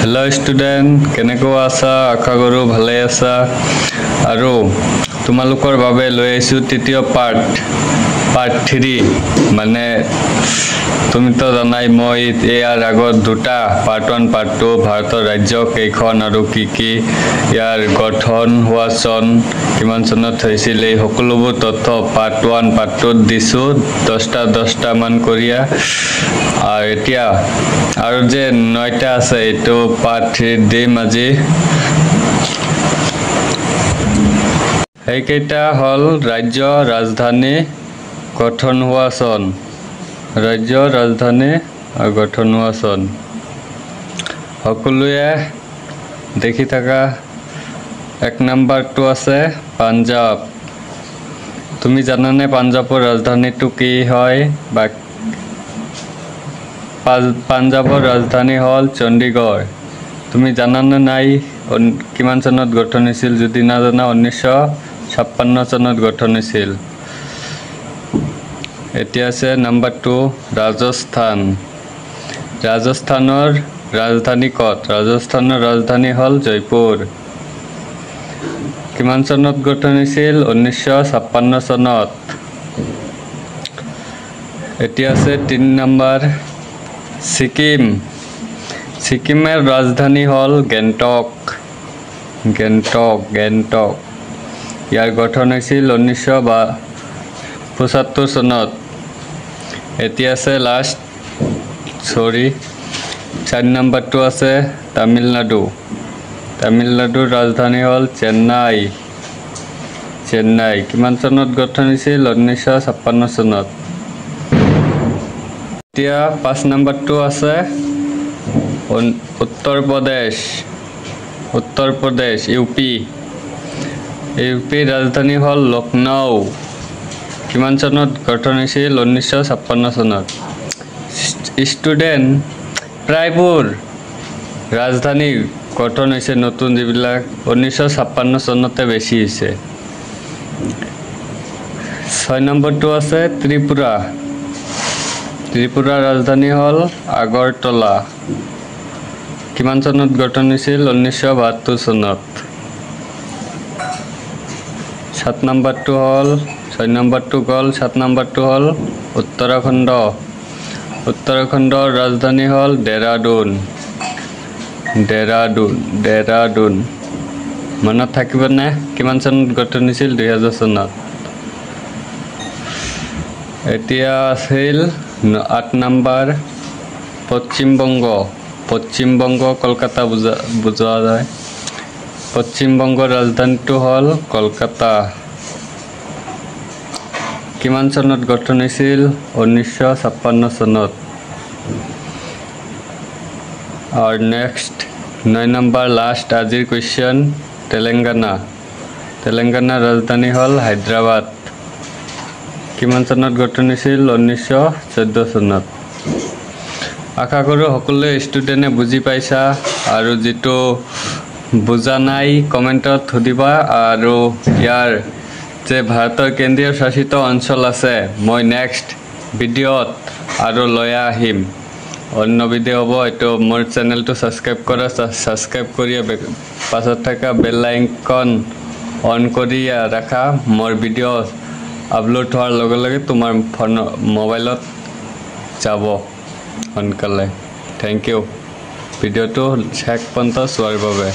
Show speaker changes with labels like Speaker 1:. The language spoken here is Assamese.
Speaker 1: হেল্ল' ষ্টুডেণ্ট, কেনেকুৱা আছা? আশা কৰোঁ ভালে আছা। আৰু তোমালোকৰ বাবে লৈ আহিছোঁ তৃতীয় পাৰ্ট, পাৰ্ট 3। মানে তুমিতো জানাই, মই ইয়াৰ আগত দুটা পাৰ্ট 1, পাৰ্ট 2, ভাৰতৰ ৰাজ্য কেইখন আৰু কি কি, ইয়াৰ গঠন হোৱা চন কিমান চনত হৈছিল, এই সকলোবোৰ তথ্য পাৰ্ট 1, পাৰ্ট 2ত দিছোঁ, 10টা 10টামান কৰিয়া। আৰু এতিয়া আৰু যে 9টা আছে, এইটো পাৰ্ট 3ত দিম আজি। সেইকেইটা হ'ল ৰাজ্য ৰাজধানী গঠন হোৱা চন, ৰাজ্য ৰাজধানী গঠন হোৱা চন। সকলোৱে দেখি থকা 1 নম্বৰটো আছে পাঞ্জাৱ। তুমি জানানে পাঞ্জাৱৰ ৰাজধানীটো কি হয়? বা পাঞ্জাৱৰ ৰাজধানী হ'ল চণ্ডীগড়। তুমি জানানে নাই কিমান চনত গঠন হৈছিল? যদি নাজানা, 1956 চনত গঠন হৈছিল। এতিয়া আছে নাম্বাৰ 2, ৰাজস্থান। ৰাজস্থানৰ ৰাজধানী ক'ত? ৰাজস্থানৰ ৰাজধানী হ'ল জয়পুৰ। কিমান চনত গঠন হৈছিল? 1956 চনত। এতিয়া আছে 3 নম্বৰ ছিকিম। ছিকিমৰ ৰাজধানী হ'ল গেংটক। গেংটক, গেংটক। ইয়াৰ গঠন হৈছিল 1975 চনত। এতিয়া আছে লাষ্ট, চৰি, 4 নম্বৰটো আছে তামিলনাডু। তামিলনাডুৰ ৰাজধানী হ'ল চেন্নাই। চেন্নাই কিমান চনত গঠন হৈছিল? 1956 চনত। এতিয়া 5 নম্বৰটো আছে Uttar Pradesh. Uttar Pradesh, U P. U পিৰ ৰাজধানী হ'ল লক্ষ্ণৌ। কিমান চনত গঠন হৈছিল? 1956 চনত। ষ্টুডেণ্ট, প্ৰায়বোৰ ৰাজধানী গঠন হৈছে নতুন যিবিলাক 1956 চনতে বেছি হৈছে। 6 নম্বৰটো আছে ত্ৰিপুৰা। ত্ৰিপুৰাৰ ৰাজধানী হ'ল আগৰতলা। কিমান চনত গঠন হৈছিল? 1972 চনত। 7 নম্বৰটো হ'ল, 6 নম্বৰটো গ'ল, 7 নম্বৰটো হ'ল উত্তৰাখণ্ড। উত্তৰাখণ্ডৰ ৰাজধানী হ'ল ডেৰাডুন। ডেৰাডুন, ডেৰাডুন মনত থাকিবনে? কিমান চনত গঠন হৈছিল? 2000 চনত। এতিয়া আছিল 8 নম্বৰ পশ্চিমবংগ। পশ্চিমবংগ কলকাতা বুজোৱা যায়। পশ্চিমবংগৰ ৰাজধানীটো হ'ল কলকাতা। কিমান চনত গঠন হৈছিল? 1956 চনত। আৰু নেক্সট 9 নম্বৰ লাষ্ট আজিৰ কুৱেশ্যন, তেলেংগানা। তেলেংগানাৰ ৰাজধানী হ'ল হায়দৰাবাদ। কিমান চনত গঠন হৈছিল? 1914 চনত। আশা কৰোঁ সকলোৱে ষ্টুডেণ্টে বুজি পাইছা, আৰু যিটো বুজা নাই কমেণ্টত সুধিবা। আৰু ইয়াৰ যে ভাৰতৰ কেন্দ্ৰীয় শাসিত অঞ্চল আছে, মই নেক্সট ভিডিঅ'ত আৰু লৈ আহিম। অন্য ভিডিঅ' হ'ব এইটো। মোৰ চেনেলটো ছাবস্ক্ৰাইব কৰা, ছাবস্ক্ৰাইব কৰি পাছত থকা বেল আইকন অন কৰি ৰাখা। মোৰ ভিডিঅ' আপলোড হোৱাৰ লগে লগে তোমাৰ ফোন মোবাইলত যাব সোনকালে। Thank U ভিডিঅ'টো শেষ পৰ্যন্ত চোৱাৰ বাবে।